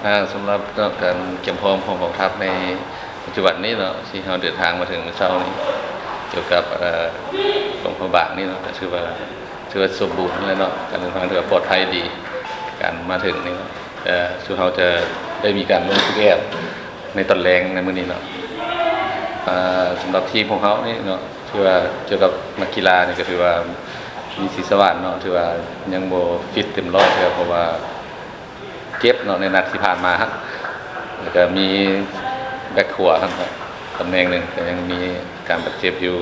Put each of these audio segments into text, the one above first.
ອ່າ ສຳລັບເນາະ ການກຽມພ້ອມຂອງກອງທັບໃນປັດຈຸບັນນີ້ເນາະ ທີ່ເຮົາເດີນທາງມາເຖິງມື້ເຊົ້ານີ້ ກ່ຽວກັບ ເອີ ຫຼວງພະບາງນີ້ເນາະ ກໍຖືວ່າ ຖືວ່າສົມບູນແລ້ວເນາະ ການເດີນທາງຖືວ່າປອດໄພດີ ການມາເຖິງນີ້ເນາະ ເອີ ຄືເຮົາຈະໄດ້ມີການລົງຝຶກແອບໃນຕອນແລງໃນມື້ນີ້ເນາະ. ອ່າ ສຳລັບທີມຂອງເຮົານີ້ເນາະ ຖືວ່າກ່ຽວກັບນັກກິລານີ້ກໍຖືວ່າມີສີສະຫວ່ານເນາະ ຖືວ່າຍັງບໍ່ຟິດເຕັມຮ້ອຍເທື່ອ ເພາະວ່າ ເຈັບເນາະ ໃນນັດທີ່ຜ່ານມາ ແລ້ວກະມີແບັກຂວາຫັ້ນ ຕຳແໜ່ງໜຶ່ງ ກະຍັງມີການບາດເຈັບຢູ່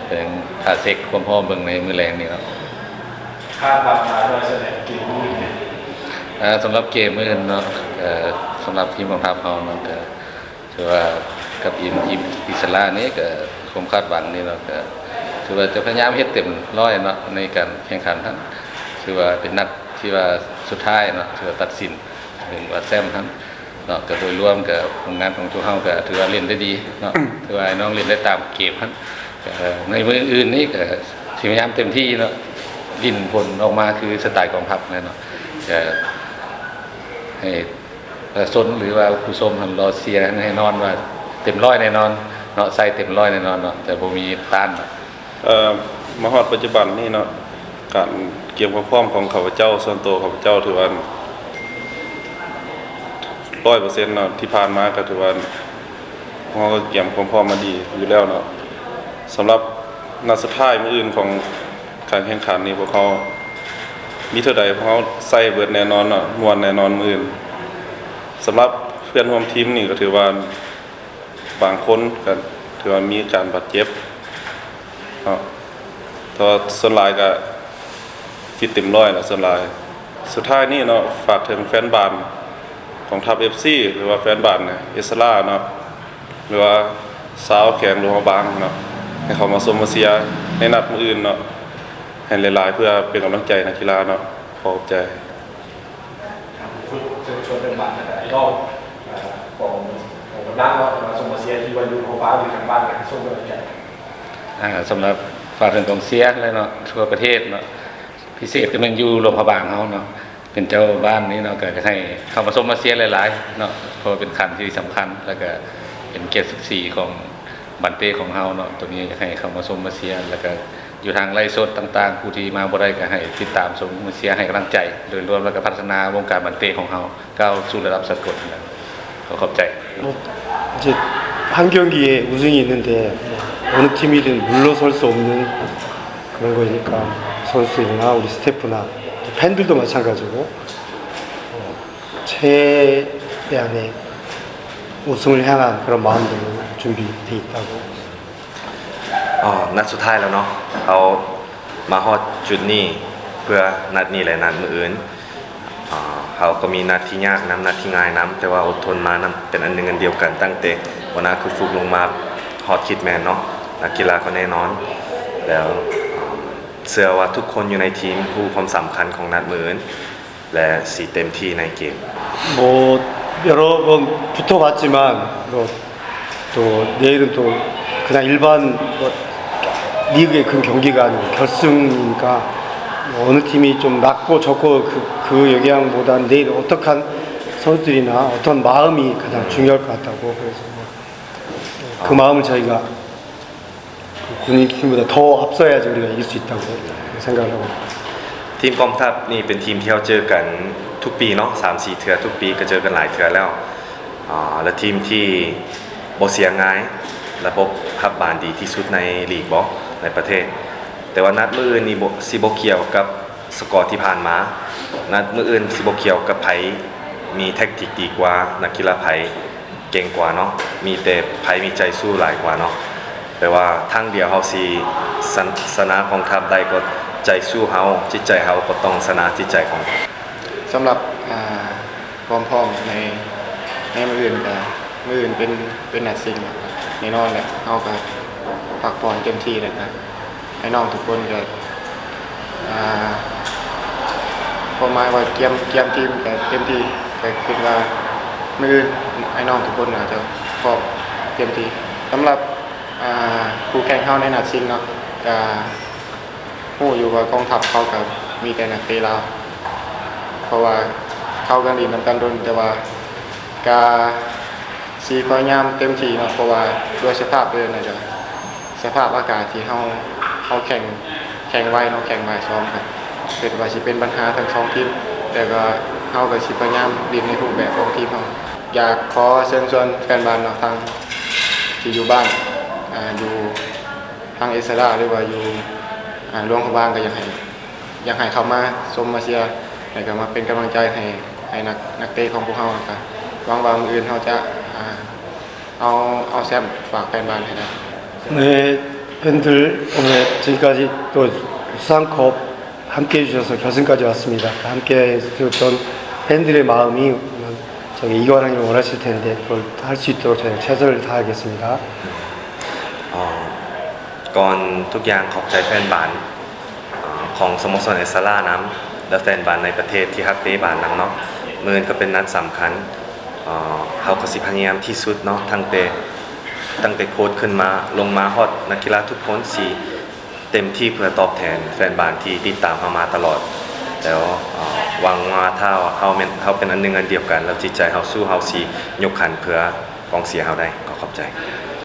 ກະຍັງຖ້າເຊັກຄວາມພ້ອມເບິ່ງໃນມື້ແລງນີ້ເນາະ. ຄາດຫວັງຫຼາຍໜ້ອຍສ່ຳໃດເກມມື້ນີ້? ເອີ ສຳລັບເກມມື້ອື່ນເນາະ ເອີ ສຳລັບທີມກອງທັບເຮົາເນາະ ກະ ຖືວ່າກັບອີມ ອີມ ອິດສະລານີ້ກະ ຄວາມຄາດຫວັງນີ້ເນາະ ກະຖືວ່າຈະພະຍາຍາມເຮັດເຕັມຮ້ອຍເນາະ ໃນການແຂ່ງຂັນຫັ້ນ ຖືວ່າເປັນນັດທີ່ວ່າສຸດທ້າຍເນາະ ຖືວ່າຕັດສິນເຖິງວ່າແຊ້ມຫັ້ນເນາະ. ກະໂດຍລວມກະຜົນງານຂອງພວກເຮົາກະຖືວ່າຫຼິ້ນໄດ້ດີເນາະ ຖືວ່າອ້າຍນ້ອງຫຼິ້ນໄດ້ຕາມເກມຫັ້ນ ກະໃນມື້ອື່ນນີ້ກະຊິພະຍາຍາມເຕັມທີ່ເນາະ ຫຼິ້ນຜົນອອກມາຄືສະໄຕກອງທັບແຫຼະເນາະ ກະໃຫ້ ປະຊາຊົນ ຫຼືວ່າຜູ້ຊົມຫັ້ນລໍເຊຍແນ່ນອນວ່າເຕັມຮ້ອຍແນ່ນອນເນາະ ໃສ່ເຕັມຮ້ອຍແນ່ນອນເນາະ ຈະບໍ່ມີຕ້ານເນາະ. ເອີ ມາຮອດປັດຈຸບັນນີ້ເນາະ ການກຽມຄວາມພ້ອມຂອງຂ້າພະເຈົ້າ ສ່ວນໂຕຂ້າພະເຈົ້າຖືວ່າຮ້ອຍເປີເຊັນເນາະ ທີ່ຜ່ານມາກໍຖືວ່າພວກເຮົາກໍກຽມຄວາມພ້ອມມາດີຢູ່ແລ້ວເນາະ. ສຳລັບນັດສຸດທ້າຍມື້ອື່ນຂອງ ການແຂ່ງຂັນນີ້ພວກເຮົາມີເທົ່າໃດ ພວກເຮົາໃສ່ເບິດແນ່ນອນເນາະ ມ່ວນແນ່ນອນມື້ອື່ນ. ສຳລັບເພື່ອນຮ່ວມທີມນີ້ກໍຖືວ່າບາງຄົນກໍຖືວ່າມີການບາດເຈັບເນາະ ແຕ່ວ່າສ່ວນຫຼາຍກໍຟິດເຕັມຮ້ອຍແຫຼະສ່ວນຫຼາຍ. ສຸດທ້າຍນີ້ເນາະ ຝາກເຖິງແຟນບານກອງທັບເອັຟຊີ ຫຼືວ່າແຟນບານອິດສະລາເນາະ ຫຼືວ່າຊາວແຂວງຫຼວງພະບາງເນາະ ໃຫ້ເຂົ້າມາຊົມມາເຊຍໃນນັດມື້ອື່ນເນາະ ໃຫ້ຫຼາຍໆ ເພື່ອເປັນກຳລັງໃຈນັກກິລາເນາະ. ຂໍຂອບໃຈ. ຝາກເຊີນຊວນເພື່ອນບ້ານ ແລະ ກະໄອດອລ ເອີ ຂອງ ຂອງກຳລັງເນາະ ທີ່ວ່າຊົມມາເຊຍ ທີ່ວ່າຢູ່ເຮົາຟ້າຢູ່ທາງບ້ານ ກະໃຫ້ຊົມກຳລັງໃຈ. ອ່າ ສຳລັບຝາກເຖິງກອງເຊຍແຫຼະເນາະ ທົ່ວປະເທດເນາະ ພິເສດກະແມ່ນຢູ່ຫຼວງພະບາງເຮົາເນາະ ເປັນເຈົ້າບ້ານນີ້ເນາະ ກະຢາກໃຫ້ເຂົ້າມາຊົມມາເຊຍຫຼາຍໆເນາະ ເພາະວ່າເປັນຂັ້ນທີ່ສຳຄັນ ແລ້ວກະເປັນກຽດສັກສີຂອງບານເຕະຂອງເຮົາເນາະ. ໂຕນີ້ຢາກໃຫ້ເຂົ້າມາຊົມມາເຊຍ ແລ້ວກະຢູ່ທາງໄລຟ໌ສົດຕ່າງໆ ຜູ້ທີ່ມາບໍ່ໄດ້ກະໃຫ້ຕິດຕາມຊົມມາເຊຍ ໃຫ້ກຳລັງໃຈ. ໂດຍລວມແລ້ວກະພັດທະນາວົງການບານເຕະຂອງເຮົາ ກ້າວສູ່ລະດັບສາກົນ. ຂໍຂອບໃຈ. 뭐, 이제 한 경기에 우승이 있는데, 뭐, 어느 팀이든 물러설 수 없는 그런 거니까, 선수들이나 우리 스태프나 팬들도 마찬가지고, 어, 최대한의 우승을 향한 그런 마음들로 준비돼 있다고. ອາ ນັດສຸດທ້າຍແລ້ວເນາະ ເຮົາມາຮອດຈຸດນີ້ເພື່ອນັດນີ້ ແລະ ນັດມື້ອື່ນ. ອາ ເຮົາກໍມີນັດທີ່ຍາກນຳ ນັດທີ່ງ່າຍນຳ ແຕ່ວ່າອົດທົນມານຳ ເປັນອັນໜຶ່ງອັນດຽວກັນ ຕັ້ງແຕ່ຫົວໜ້າໂຄ້ດຟຸກລົງມາຮອດຄິດແມ່ນເນາະ ນັກກິລາກໍແນ່ນອນ ແລ້ວ ເຊື່ອວ່າທຸກຄົນຢູ່ໃນທີມຮູ້ຄວາມສຳຄັນຂອງນັດມື້ອື່ນ ແລະ ຊິເຕັມທີ່ໃນເກມ. 뭐, 여러 번 붙어봤지만, 뭐, 또 내일은 또 그냥 일반, 뭐, 리그의 큰 경기가 아니고 결승이니까, 뭐, 어느 팀이 좀 낫고 졌고 그, 그 영향보다는 내일 어떻게 한 선수들이나 어떤 마음이 가장 중요할 것 같다고. 그래서 뭐, 그 마음을 저희가 그 군인 팀보다 더 앞서야지 우리가 이길 수 있다고 생각을 하고. ທີມກອງທັບນີ້ເປັນທີມທີ່ເຮົາເຈີກັນທຸກປີເນາະ ສາມສີ່ເທື່ອ ທຸກປີກໍເຈີກັນຫຼາຍເທື່ອແລ້ວ. ອາ ແລະ ທີມທີ່ບໍ່ເສຍງ່າຍ ລະບົບຮັບບານດີທີ່ສຸດໃນລີກບໍ ໃນປະເທດ. ແຕ່ວ່ານັດມື້ອື່ນນີ້ບໍ່ ຊິບໍ່ກ່ຽວກັບສະກໍທີ່ຜ່ານມາ. ນັດມື້ອື່ນຊິບໍ່ກ່ຽວກັບໃຜມີແທັກຕິກດີກວ່າ ນັກກິລາໃຜ ເກັ່ງກວ່າເນາະ ມີແຕ່ໃຜມີໃຈສູ້ຫຼາຍກວ່າເນາະ. ແປວ່າທາງດຽວເຮົາຊິຊະ ຊະນະກອງທັບໄດ້ກໍໃຈສູ້ເຮົາ ຈິດໃຈເຮົາກໍຕ້ອງຊະນະຈິດໃຈຂອງ ສຳລັບ ອ່າ ຄວາມພ້ອມໃນ ໃນມື້ອື່ນກະ ມື້ອື່ນເປັນ ເປັນນັດຊິງ ແນ່ນອນແຫຼະ ເຮົາກະພັກຜ່ອນເຕັມທີ່ ແລ້ວກະ ອ້າຍນ້ອງທຸກຄົນກໍ ອ່າ ຄວາມໝາຍວ່າກຽມ ກຽມທີມກໍເຕັມທີ່ ກໍຄິດວ່າມື້ອື່ນອ້າຍນ້ອງທຸກຄົນໜ້າຈະພ້ອມເຕັມທີ່. ສຳລັບ ອ່າ ຄູ່ແຂ່ງເຮົາໃນນັດຊິງເນາະ ກໍຮູ້ຢູ່ວ່າກອງທັບເຮົາກໍມີແຕ່ນັກເຕະລາວ ເພາະວ່າເຮົາກໍຫຼິ້ນນຳກັນດົນ ແຕ່ວ່າ ກະຊິພະຍາຍາມເຕັມທີ່ເນາະ ເພາະວ່າດ້ວຍສະພາບເດີນນີ້ກະ ສະພາບອາກາດທີ່ເຮົາ ເຮົາແຂ່ງ ແຂ່ງໄວເນາະ ແຂ່ງບ່າຍສອງ ກະຄິດວ່າຊິເປັນບັນຫາທັງສອງທີມ ແຕ່ກະເຮົາກະຊິພະຍາຍາມຫຼິ້ນໃນຮູບແບບຂອງທີມເຮົາ. ຢາກຂໍເຊີນຊວນແຟນບານເນາະ ທາງທີ່ຢູ່ບ້ານ ອາ ຢູ່ທາງເອສລາ ຫຼືວ່າຢູ່ ອາ ຫຼວງພະບາງ ກະຢາກໃຫ້ ຢາກໃຫ້ເຂົ້າມາຊົມມາເຊຍ ແລ້ວກະມາເປັນກຳລັງໃຈໃຫ້ ໃຫ້ນັກ ນັກເຕະຂອງພວກເຮົາ ແລ້ວກະຫວັງວ່າມື້ອື່ນເຮົາຈະ ອາ ເອົາ ເອົາແຊ້ມຝາກແຟນບານໃຫ້ໄດ້. 네, 팬들 오늘 지금까지 또 수상컵 함께 해주셔서 결승까지 왔습니다. 함께 해주셨던 팬들의 마음이 저기 이관왕님 원하실 텐데 그걸 할 수 있도록 저희가 최선을 다하겠습니다. ອໍ ກ່ອນທຸກຢ່າງຂອບໃຈແຟນບານ ອາ ຂອງສະໂມສອນເອສລານຳ ແລະ ແຟນບານໃນປະເທດທີ່ຮັກເຕະບານນຳເນາະ. ມື້ອື່ນກະເປັນນັດສຳຄັນ ເຮົາກະຊິພະຍາຍາມທີ່ສຸດເນາະ ຕັ້ງແຕ່ ຕັ້ງແຕ່ໂຄດຂຶ້ນມາ ລົງມາຮອດນັກກິລາທຸກຄົນ ຊິເຕັມທີ່ເພື່ອຕອບແທນແຟນບານທີ່ຕິດຕາມເຮົາມາຕະຫຼອດ ແລ້ວຫວັງວ່າຖ້າເຮົາແມ່ນ ເຮົາເປັນອັນໜຶ່ງອັນດຽວກັນ ແລ້ວຈິດໃຈເຮົາສູ້ ເຮົາຊິຍົກຂັນເພື່ອກອງເຊຍເຮົາໄດ້. ຂໍຂອບໃຈ.